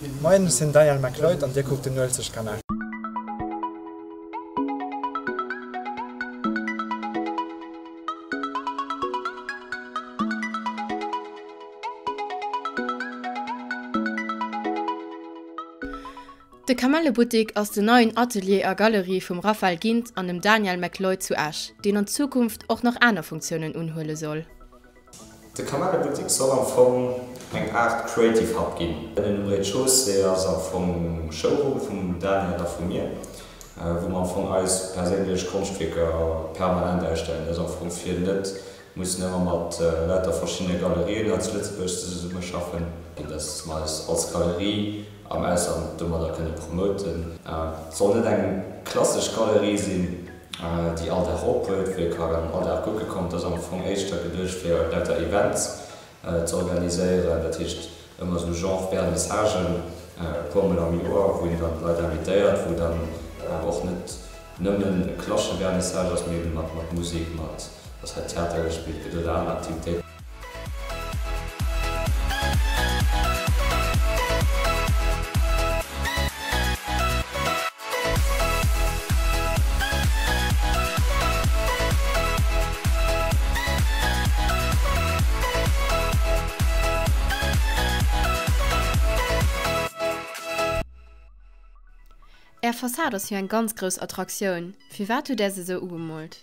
Moien, ech sinn den Daniel MacLeod an dir kuckt den Uelzechtkanal. De Kamellebuttik ass den neien Atelier a Galerie vum Raphaël Gindt an dem Daniel MacLeod zu Esch, deen an Zukunft och nach aner Funktiounen unhuele soll. De Kamellebuttik soll am Fong eng Aart Creative Hub ginn. Ënnen um Rez-de-chaussée ass am Fong Showroom vum Daniel a vu mir, wou mer am Fong eis perséinlech Konschtwierker permanent ausstellen. Dat ass am Fong fir net mussen ëmmer mat lauter verschiddene Galerien hei zu Lëtzebuerg zesummeschaffen, dass mer eis als Galerie am Ausland domadder kënne promoten. Et soll net eng klassesch Galerie sinn, déi all Dag ophuet, wou ee kann all Dag kucke kommen. Et ass am Fong éischter geduecht fir lauter Events ze organiséieren, dat heescht ëmmer esou Genre Vernissagen e puer mol am Joer, wou een dann d'Leit invitéiert, wou dann awer och net nëmmen e klassesche Vernissage ass, mee eben mat Musek, mat dass hei Theater gespillt gëtt oder aner Aktivitéiten. Är Fassad ass jo eng ganz grouss Attraktioun. Firwat hutt Där se esou ugemoolt?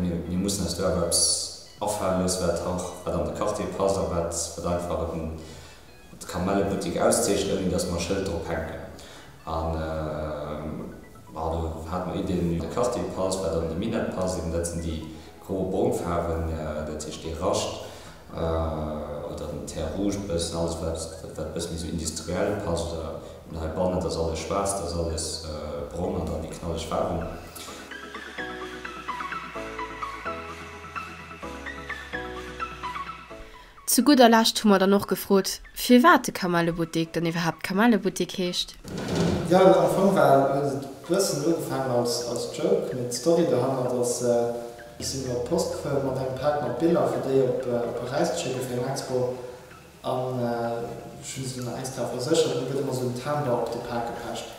Mir mussen eis do awer eppes afale loossen, wat och wat an de Quartier passt a wat wat einfach eben d'Kamellebuttik auszeechent, ouni datt mer e Schëld drop hänken. An ma do hate mer Iddien, wéi de Quartier passt, wat an de Minett passt. Eben dat sinn déi gro-brong Faarwen, dat heescht dee Rascht oder den Terre rouge bëssen, alles wat wat bësse méi sou industriell passt oder eben heibannen, dat ass alles schwaarz, dat ass alles brong an dann déi knalleg Faarwen. Zu gudder Lescht hu mer dann och gefrot, firwat de Kamellebuttek dann iwwerhaapt Kamellebuttek heescht. Jo, am Fong war huet et bëssen ugefaangen als als Joke, mee d'Story dohannert ass, ech sinn op d'Post gefuer mat engem Pak mat Biller fir déi op Paräis ze schécke fir eng Expo an ech hunn se dunn extra verséchert an do gëtt ëmmer esou en Timber op de Pak gepecht.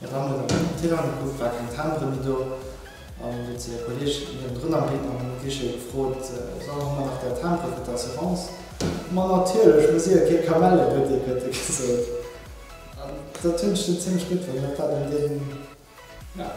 Mä dann hunn ech op den Téléphone geruff, war keng Timbere méi do an huet se e Kolleeg niewendrun am am Guichet gefrot, So, hu mer nach där Timbere fir d'Assurance? Ma natierlech, mir si jo kee Kamellebuttek, huet e gesot. An dat hunn ech dunn zimmlech gutt fonnt, dat war dann deen, ja.